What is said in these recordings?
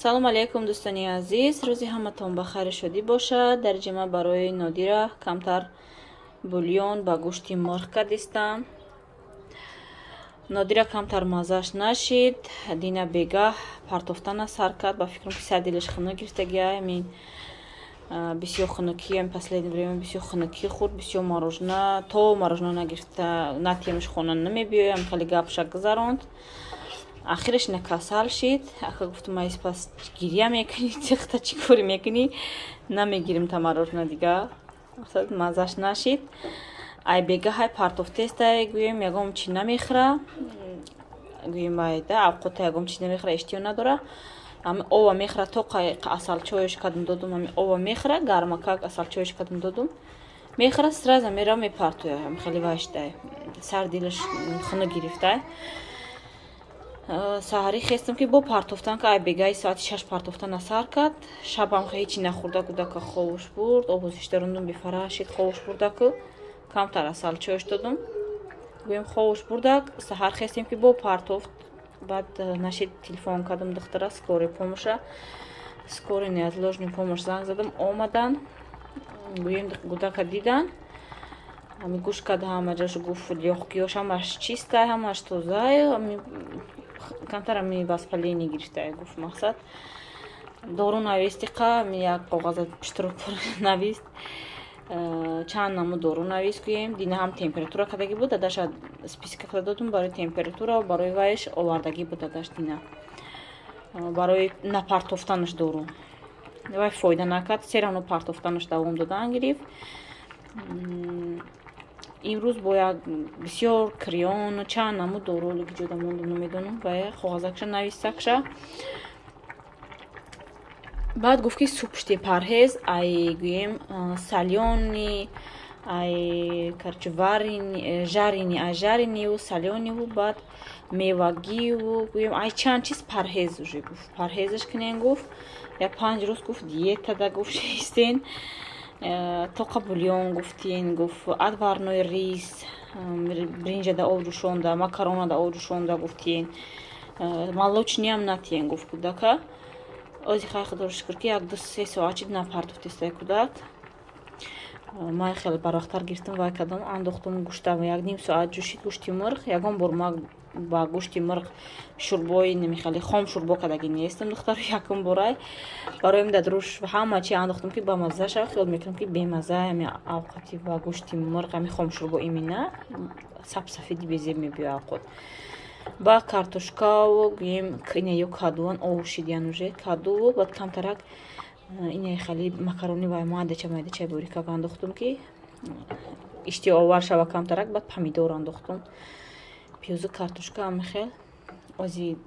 Салом алейкум, дӯстони азиз. Рӯзи ҳаматон ба хайру шодӣ бошад. Дар ҷима барои Нодира камтар бульон ба гӯшти мурғ кардистам. Нодира камтар маззаш нашид. Дина бегаҳ партофтана сар кард. Ба фикрам, ки сар дилаш хунук гирифтагиай. Ҳамин бисёр хунукӣ, ҳамин последнее время бисёр хунукӣ хӯрд, бисёр морожена, то морожена нагирифта натиямш хона намебиёям, хеле гапша гузаронд. Ахираш на касал шид. Ака гуфтум, ай пас гиря мекунӣ, тихта чӣ корӣ мекунӣ, намегирим та морожена дига. Маззаш нашид. Ай бегаҳай партофтестай, гӯем ягон чи намехӯра, гӯем айда авқота ягон чи намехӯра, иштиҳо надора. Ами ова мехӯра, то асалчоёш кардам додум, ами ова мехӯра, гармакак асалчоёш кардам додум, мехӯра, сразу мера мепартоя, хеле вайштай, сар дилаш хунук гирифтай. Саҳарӣ хестам, ки бо партофтан, ки ай бегаи соати 6 партофтана сар кард. Шабам ҳечи нахӯрда кӯдака ховуш бурд, обозишдарондум, бефараҳ шид, ховуш бурдаку камтар асалчоёш додум, гӯем ховуш бурдак. Саҳар хестем, ки бо партофт. Баъд нашид, телефон кардам духтара скорый помоща, скорый неотложный помощь занг задам, омадан, гӯем кӯдака дидан, ами гӯш карда ҳама ҷош, гуфт лёгкиёш ҳамаш чистай, ҳамаш тозай, ами камтар ами воспаление гирифтай, гуфт. Мақсад дору навистиқа, ами як коғаза пуштро навист, чанд намуд дору навист, гӯем. Дина ҳам температура кардагӣ буд, дадаша списка карда додум барои температура, барои вайш овардагӣ буд дадаш дина, барои напартофтанаш дору. Вай фоида накард, серано партофтанаш давом додан гирифт. Имрӯз бо як бисёр криёну чанд намуд дору ҷода мондум, намедонам, вай коғазакша нависакша. Баъд гуфт, ки супшти парҳез, ай гӯем солёни, ай короче варени, жареный, ай жаренийу солёниву, баъд мевагиву, гӯем ай чанд чиз парҳез уже гуфт, парҳезаш кунен гуфт. Як 5 рӯз гуфт диетада гуфт шистен, тоқа бульон гуфтин, гуфт, отварной рис, бринҷада об ҷӯшонда, макаронада об ҷӯшонда гуфтин, молочныйам натиен гуфт кӯдака. Ози хай худоро шукр, ки як ду се соат шид напартофтестай кӯдак. Ман хеле барвақттар гирифтам, вай кардам, андохтам гӯшта, як ним соат ҷӯшид гӯшти мурғ. Ягон бор ма ба гӯшти мурғ шӯрбои намехали хом шӯрбо кардагӣ нестам, духтаро, якум борай. Барои дар руш ҳама чи андохтам, ки бамазза шава. Хиёл мекунам, ки бемазза ами авқоти ба гӯшти мурғ, ами хом шӯрбо имина сабсафеди безеб мебиёяд авқот. Ба картошкаву гӯем ина ё кадуан овшидиян уже кадуву, баъд камтарак ина хали макарони вай майдача майдача борикак андохтум, ки иштиҳоовар шава камтарак. Баъд помидор андохтум, пиёзу картошка ами хел ози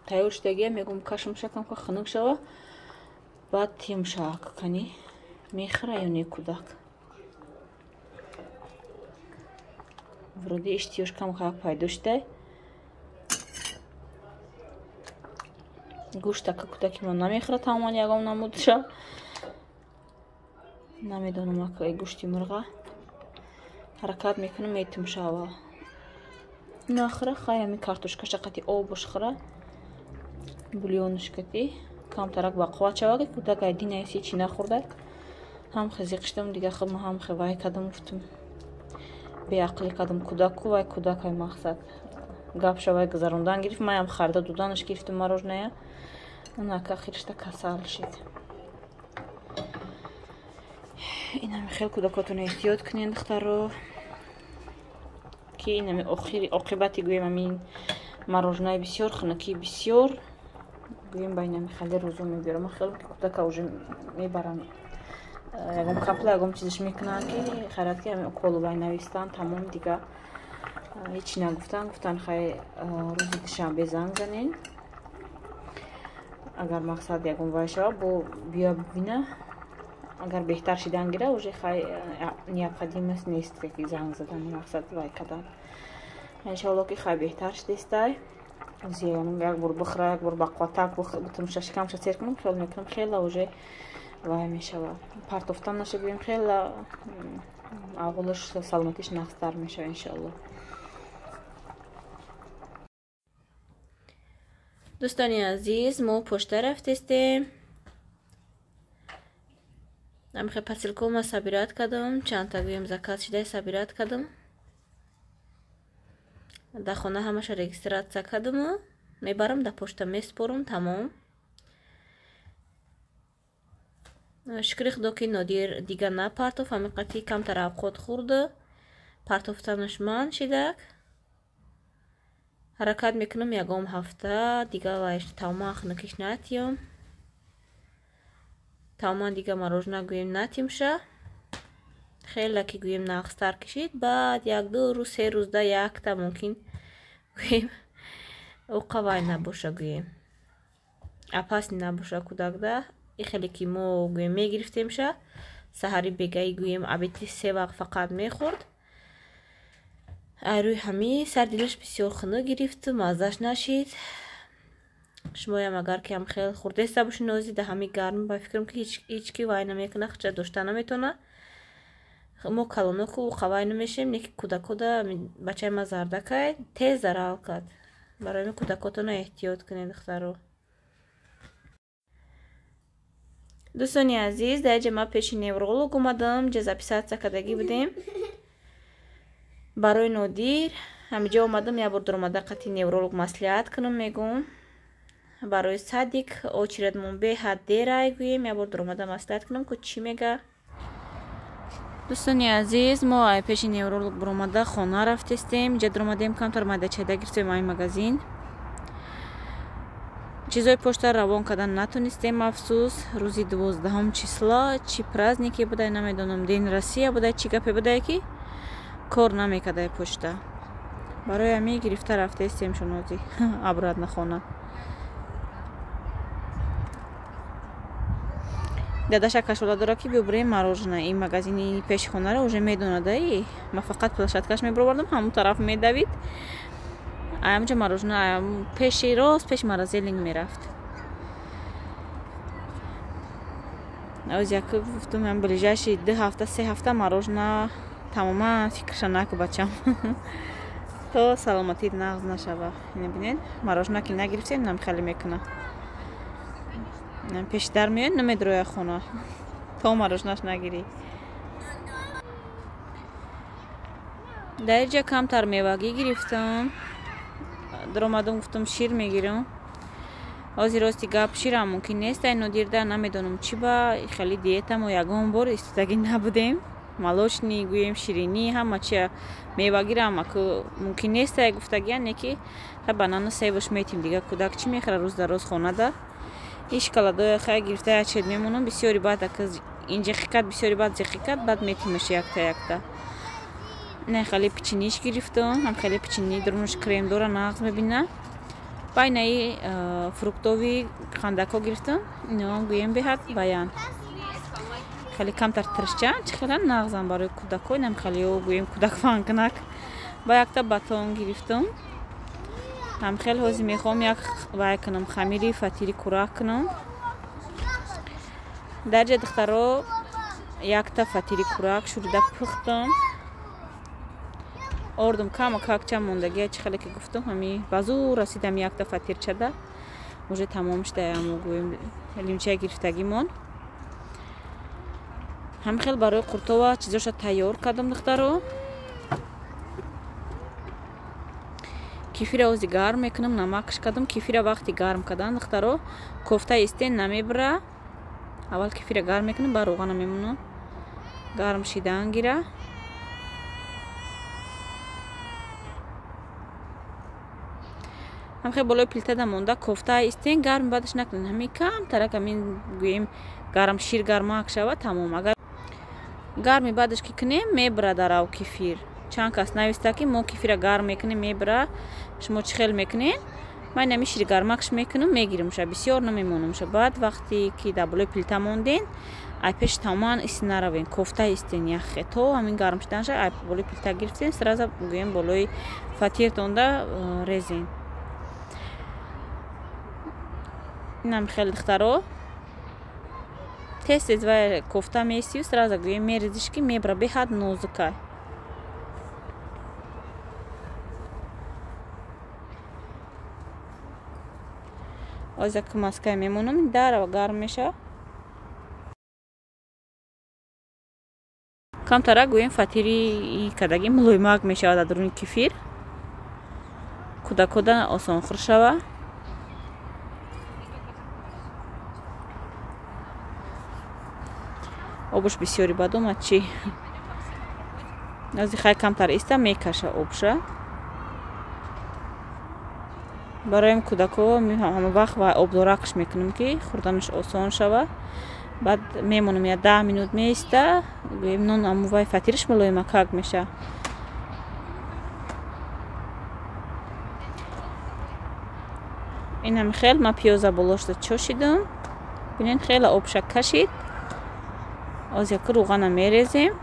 тайёр шудагия. Мегӯм, кашам шакам, ка хунук шава, баъд тим шава, кани мехӯра ё не кӯдак. Вроде иштиҳош камкак пайдо шудай. Гӯштака кӯдаки ман намехӯра тамоман, ягон намудша намедонам. Ака гӯшти мурға ҳаракат мекунам, метумша аввал нахӯра. Хай ами картошкаша қати обуш хӯра, бульонуш кати камтарак ба қувват шава, ки кӯдак ай дина ҳечи нахӯрда. Ҳам хези қиштам дига худма, ҳам хе вай кардам, гуфтум беақлӣ кардам кӯдаку, вай кӯдак ай мақсад гапша вай гузарондан гирифт, маям харида доданаш гирифтум мороженое, онака ахиришта касал шид. Инами хел кӯдакотон эҳтиёт кунен, духтаро, ки инами охири оқибати гӯем амин мороженое бисёр хунукӣ бисёр гӯем ба инами хеле рӯзо мебиёрам. Ман хеле ки кӯдака уже мебарам, ягон капла ягон чизаш мекунанд, ки хайрат, ки ами уколу вай навистан, тамом, дига ҳечи нагуфтан. Гуфтан, хай рӯзи душанбе занг занен, агар мақсад ягон вай шава, бо биё бибина, агар беҳтар шидан гира, уже хай необходимость нест ки занг задан, мақсад вай кардан. Иншоалло, ки хай беҳтар шидестай. Як бор бихӯра, як бор ба қувваттак бутумша шикамша сер кунам, хиёл мекунам хела уже вай мешава, партофтан наша, гӯем хела аввалаш саломатиш нақстар мешава, иншоалло. Дӯстони азиз, мо пошта рафтестем. Амхе посилкома собирать кардам, чандта гӯем заказ шида собирать кардам. Дар хона ҳамаша регистрация кардаму мебарам дар пошта месупорам, тамом. Шукри худо ки Нодир дига напартоф, ҳамин қати камтар авқот хӯрда, партофтанаш ман шидак. Ҳаракат мекунам ягон ҳафта дига вайш тамоман хунукиш натиём. Тамоман дига мороженое гӯем натимша. Хеле ки гӯем нағзтар кишид, баъд як-ду рӯз, се рӯзда якта мумкин гӯем уқа вай набоша гӯем. Опасный набоша кӯдакда. И хеле ки мо гӯем мегирифтемша, саҳари бегаи гӯем обеди се вақт фақат мехӯрд. Ай рӯи ҳамин сар дилаш бисёр хунук гирифт, маззаш нашид. Шумоям агар ки ҳам хел хӯрдеста бошед, нози да ҳамин гарм, ба фикрам ки ҳеҷ ки вай намекунад, хича дошта наметавонад. Мо калоноку уқа вай намешем, не ки кӯдакода бачаи ма зардакай тез зарал кард. Барои ҳамин кӯдакотона эҳтиёт кунед, духтаро. Дӯстони азиз, дар инҷа ман пеши невролог омадам, инҷа записаться кардагӣ будем. Барои Нодир ҳаминҷо омадам, як бор дуромада қати невролог маслиҳат кунам, мегӯм. Барои садик очередмон беҳад дерай гӯем, як бор дуромада маслиҳат кунам, ку чӣ мега. Дӯстони азиз, мо ай пеши невролог буромада хона рафтестем. Инҷа дуромадем, камтар майдачайда гирифтем ай магазин. Чизои почта равон кардан натонистем, афсӯс. Рӯзи 12 числа чӣ празднике будай намедонам, день Россия будай, чӣ гапе будай ки кор намекардай почта. Барои ҳамин гирифта рафтестем шунози обратно хона. Дадаша кашола дора ки бибурем мороженое. Ин магазини пеши хонаро уже медонадаи. Ма фақат площадкаш мебаровардам, ҳамон тараф медавид. Аямҷо мороженое пеши рост пеши морозилник мерафт. Оз як гуфтум, ам ближайший 2 ҳафта, 3 ҳафта мороженое тамоман фикраша наку бачам. То саломатит нағз нашава. Ина бинед, мороженое ки нагирифтем, нам хеле мекуна. Пеши дар меояд, намедроя хона. То мороженоаш нагирӣ. Дар инҷа камтар мевагӣ гирифтам. Даромадам, гуфтам шир мегирам. Ҳозир рости гап ширам мумкин нест, ай Нодирда намедонам чӣ ба хеле диета мо ягон бор истодагӣ набудем. Молочный гӯем, ширинӣ, ҳама чи мевагирам аку мумкин нест, ай гуфтагия, не ки ха банана себаш метим, дига кӯдак чӣ мехӯрад рӯз дар рӯз хонада. Ин шоколадоя хай гирифта як чед мемонам, бисёри баъд ака ин ҷиқи кард, бисёри баъд зиқи кард, баъд метимаш якта якта. Не хеле печениш гирифтам, ҳам хеле печени дурунаш крем дора, нағз мебина. Байнаи фруктови қандако гирифтам, ино гӯем беҳад баян. Хеле камтар тиршчан, чӣ хеле нағзам барои кӯдако, инам хеле гӯем кӯдакфанкунак. Ба якта батон гирифтам. Ҳам хеле ҳозир мехоҳам як вай кунам, хамири фатири кӯрак кунам. Дар ҷа духтаро якта фатири кӯрак шурида пухтам. Ордум кама какча мондагия, чӣ хеле ки гуфтам, ҳами ба зур расидам якта фатирчада. Уже тамом шудаям, гӯем лимча гирифтагимон. Ҳам хел барои қуртова чизоша тайёр кардам, духтаро. Кефира ози гарм мекунам, намакш кардам. Кефира вақти гарм кардан, духтаро, кофта истен намебара. Аввал кефира гарм мекунам, баъд равғана мемонам. Гарм шидан гира. Ҳам хел болои плитада монда кофта истен гарм баъдаш накунед. Ҳамин кам тарак ҳамин гӯем гарм шир гармак шава, тамом. Агар гарми баъдаш ки кунем, мебара дар ав кефир. Чанд кас нависта ки мо кефира гарм мекунем, мебара. Шумо чӣ хел мекунед? Ман ҳамин шири гармакш мекунам, мегиримша, бисёр намемонамша. Баъд вақте ки дар болои плита монден, ай пеши тамоман исти наравен, кофта истен яхе. То ҳамин гарм шуданша ай болои плита гирифтен, сразу гӯем болои фатиртонда резен. Инам хеле духтаро. Тез тез вай кофта месию, сразу гӯем мерезиш ки мебара, беҳад нозукай. Оз як маска мемонам, дар гарм меша. Камтара гӯем фатири кадаги мулоимак мешавад дар даруни кефир. Кӯдакода осонхӯр шава. Обуш бисёри бад омад чӣ? Ози хай камтар иста мекаша обша. Барои кӯдако ҳама вақт ва обдоракш мекунем ки хӯрданаш осон шава. Баъд мемонам я 10 минут меиста, гӯем нон аму вай фатириш мулоимакак меша. Инам хел ма пиёза болошда чошидам. Бинен хела обша кашид. Оз як рӯғана мерезем.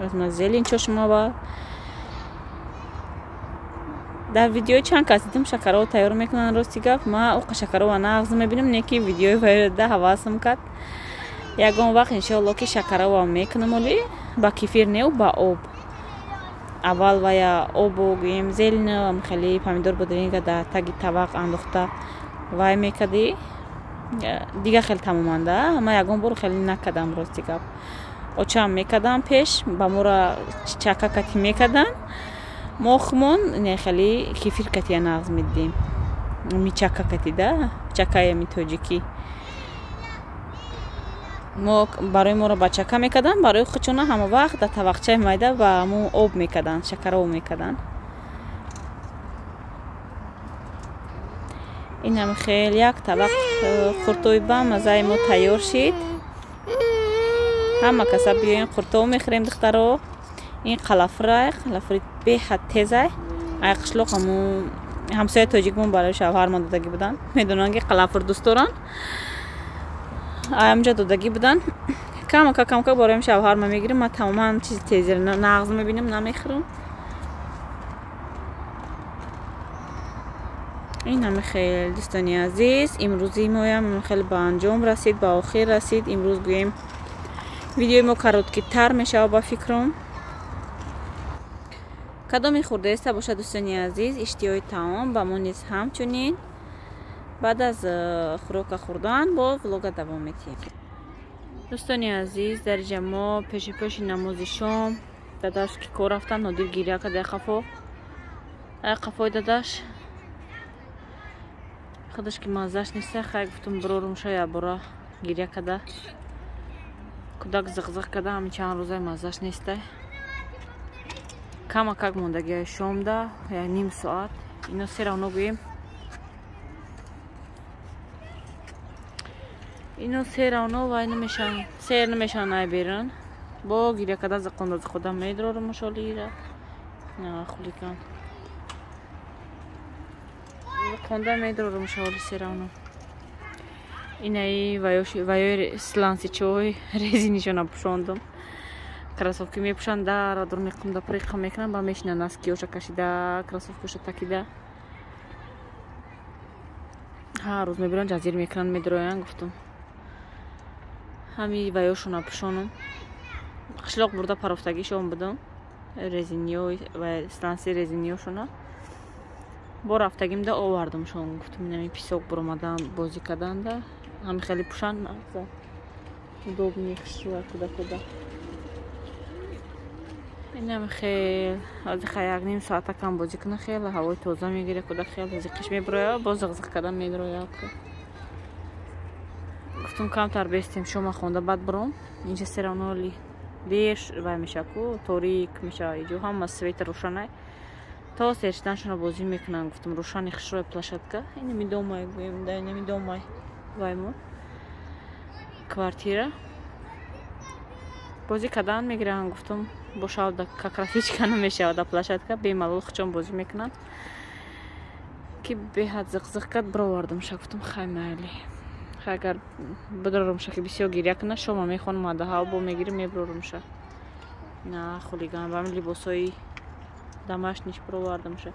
Оз ма зелень чошмава. Дар видеои чанд кас дидам шакарова тайёр мекунанд, рости гап. Ма оқа шакарова нағз мебинам, не ки видеои вайда ҳавасам кард. Ягон вақт иншоалло ки шакарова мекунам, оли ба кефир неу ба об. Аввал вая обу гӯем зелень, хеле помидор бодринга дар таги тавақ андохта вай мекардӣ. Дига хеле тамоманда. Ма ягон бор хеле накардам, рости гап. Очам мекардам пеш, ба мора чака кати мекардан. Мо хумон не хеле кефир кати нағз медидем. Ми чака кати да, чакаи ми тоҷикӣ. Мо барои моро ба чака мекардан, барои худшона ҳама вақт дар тавақчаи майда ба мо об мекардан, шакароб мекардан. Инам хел як тавақ қуртои ба маззаи мо тайёр шид. Ҳама каса биёен қуртов мехӯрем, духтаро. Ин қалафрай, қалафри беҳад тезай. Ай қишлоқ ҳамун ҳамсояи тоҷикмон барои шавҳармон додагӣ буданд. Медонанд ки қалафр дӯст доранд. Ай ҳамҷа додагӣ буданд. Камака камака барои шавҳарма мегирем. Ман тамоман чизи тезиро нағз мебинам, намехӯрам. Ин ҳама хел дӯстони азиз, имрӯзи моям хеле ба анҷом расид, ба охир расид. Имрӯз гӯем видеои мо короткитар мешавад ба фикрам. Кадоме хӯрдаиста бошад дӯстони азиз, иштиҳои таом ба мо низ ҳамчунин. Баъд аз хӯрока хӯрдан бо влога давом медиҳем. Дӯстони азиз, дар инҷа мо пеши пеши намози шом дадаш ки кор рафтан, Нодир гиря кард қафо. Ай қафои дадаш худаш ки маззаш неста, хай гуфтум бирорум шоя бора гиря карда. Кӯдак зиқ-зиқ карда, ҳамин чанд рӯзаи маззаш неста. Камакак мондагиҳои шомда, як ним соат. Ино се равно гӯем. Ино се равно вай намешаванд, сер намешаванд ай берун. Бо гиря карда зиқонда зиқода медрорум шолира. На хулиган. Зиқонда медрорум шоли се равно. Инаи ваёи слансичои резинишона пӯшондум. Кроссовки мепӯшанд, дара дур меқумда приқа мекунанд, ба мешинанд носкиёша кашида, кроссовкиёша такида. Ҳар рӯз мебиранд, ҷазир мекунанд, медроянд, гуфтум. Ҳами ваёшона пӯшонум. Қишлоқ бурда парофтагишон будам. Резиниё ва сланси резиниёшона. Бо рафтагимда овардамшон, гуфтум инами писок буромадан, бозӣ карданда. Ҳами хеле пӯшанд, мағза. Удобный хушрӯя кӯдакода. Инам хел, ҳозир хай як ним соата кам бозӣ кунад, хеле ҳавои тоза мегирад, кӯдак хеле зиқиш мебирояд, боз зиқ-зиқ кардан медрояд. Гуфтум камтар бестем, шома хонда баъд биром. Инҷа се равно дер вай мешавад ку, торик мешавад, иҷо ҳама света рӯшанай. То сершиданшона бозӣ мекунанд, гуфтум рӯшани хушрӯя площадка. Инами домай гӯем, да инами домай вай мо квартира. Бозӣ кардан мегиранд, гуфтум бошад как раз ҳеҷ ка намешавад дар площадка, бемалол хучон бозӣ мекунанд. Ки беҳад зиқ-зиқ кард, бировардамша, гуфтум хай майли. Хай агар бидорумша ки бисёр гиря кунад, шома мехонам, адаҳав бо мегирим, мебирорумша. На хулиган, ба ҳамин либосҳои домашниш бировардамша.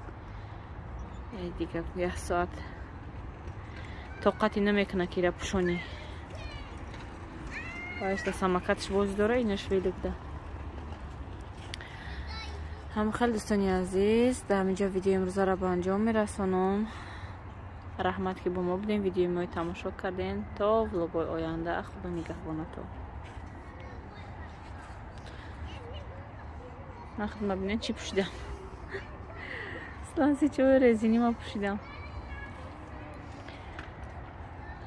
Дига як соат тоқати намекунад ки ира пӯшонӣ. Вайш да самокатш бозӣ дора, инаш великда. Ҳам хеле, дӯстони азиз, дар ҳаминҷо видеои имрӯзаро ба анҷом мерасонам. Раҳмат, ки бо мо будем, видеои мои тамошо кардем. То влогҳои оянда, Худо нигаҳбонатон. Ман худма бинед, чӣ пӯшидам. Сланси чои резини ма пӯшидам.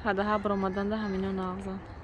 Ҳадаҳа баромаданда ҳамино нағзанд.